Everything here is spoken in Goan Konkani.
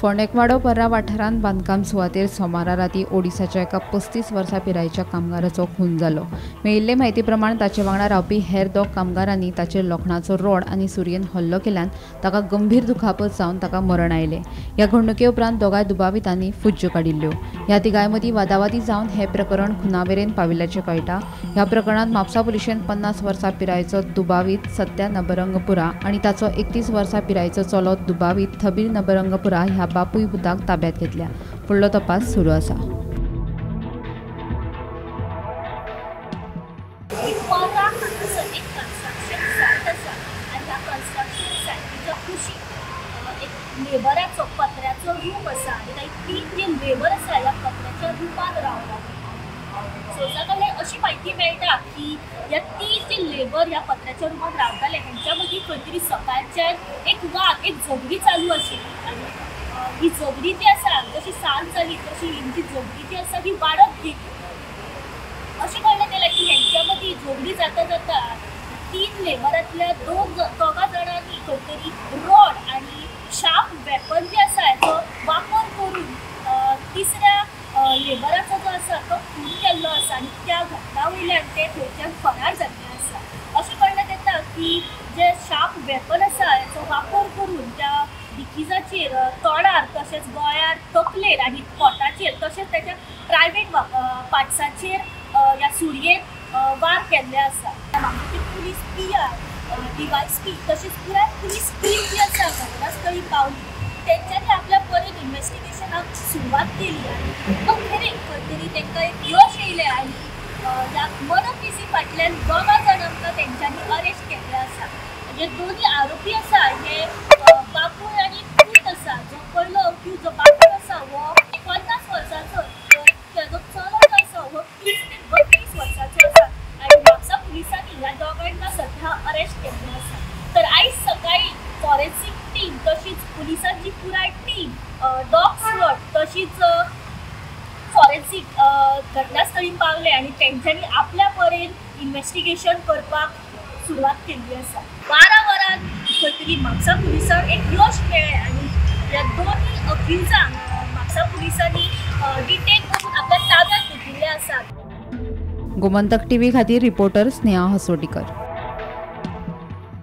फोंडेकवाडो पर्रा वाठारांत बांदकाम सुवातेर सोमारा राती ओडिसाच्या एका 35 वर्सां पिरायेच्या कामगाराचो खून जालो. मेळिल्ले म्हायती प्रमाण ताचे वांगडा रावपी हेर दोग कामगारांनी ताचेर लोखणाचो रॉड आनी सुरयेन हल्लो केल्यान ताका गंभीर दुखापत जावन ताका मरण आयलें. ह्या घडणुके उपरांत दोगांय दुबावितांनी फुज्ज्यो काडिल्ल्यो. ह्या तिगांय मदीं वादावादी जावन हें प्रकरण खुना मेरेन पाविल्ल्याचें कळटा. ह्या प्रकरणांत म्हापसा पुलिशेन 50 वर्सां पिरायेचो दुबावीत सत्या नबरंगपुरा आनी ताचो 31 वर्सां पिरायेचो चलो दुबावीत थबीर नबरंगपुरा ह्या बापूय पुताक ताब्यात घेतल्या. फुडलो तपास सुरू आसा. लेबराचो पत्र्याचो रूम आसा आनी काही तीन जे लेबर आसा ह्या पत्र्याच्या रुमान रावला. सोर्सा कडल्यान अशी म्हायती मेळटा की ह्या तीन जे लेबर ह्या पत्र्याच्या रुमान रावताले हेंच्या मदीं खंय तरी सकाळच्यान एक वाद, एक झगडी चालू आशिल्ली आनी ही झगडी जी आसा जशी सांज जाली तशी हेंची झगडी जी आसा ही वाडत गेली. अशें कळ्ळें गेलें की हेंच्या मदीं झगडी जाता जाता तीन लेबरांतल्या दोगा जाणांनी खंय तरी रॉड आनी शार्प वेपन जे आसा हेचो वापर करून तिसऱ्या लेबराचो जो आसा तो खून केल्लो आसा आनी त्या घटना वयल्यान ते थंयच्यान फरार जाल्ले आसा. अशें कळण्यात येता की जे शार्प वेपन आसा हेचो वापर करून त्या डिकिजाचेर तोंडार तशेंच गळ्यार, तकलेर आनी पोटाचेर तशेंच ताच्या प्रायवेट पार्ट्साचेर ह्या सुरयेन वार केल्ले आसा. म्हापशेचे पुलीस पी.आर, DYSP तशेंच पुराय पुलीस टीम जी आसा घटनास्थळी पावली. तेंच्यांनी आपल्या परीन इन्वेस्टिगेशनाक सुरवात केली आनी अखेरेक खंय तरी तांकां एक यश येयलें आनी ह्या मर्डर केसी फाटल्यान दोगां जाणांक तेंच्यांनी अरेस्ट केल्ले आसा. म्हणजे दोनी आरोपी आसा हे बापूय आनी पूत आसा. जो पयलो अक्यूज जो बापूय आसा हो 50 वर्सांचो, तर ताजो चलो जो आसा हो 30 ते 32 वर्सांचो आसा आनी म्हापसा पुलिसांनी ह्या दोगांक सध्या अरेस्ट केल्ले आसा. तर आयज सकाळी फॉरेन्सीक टीम तशीच पुलिसांची पुराय टीम, डॉग स्क्वॉड तशीच फॉरेन्सीक घटनास्थळी पावले आनी तेंच्यांनी आपल्या परेन इन्वेस्टिगेशन करपाक सुरवात केल्ली आसा. 12 वरां खंय तरी म्हापसा पुलिसांक एक यश मेळ्ळें आनी ह्या दोनूय अक्युजांक म्हापसा पुलिसांनी डिटेन करून आपल्या ताब्यात घेतिल्ले आसात. गोमंतक टीव्ही खातीर रिपोर्टर स्नेहा हसोटीकर.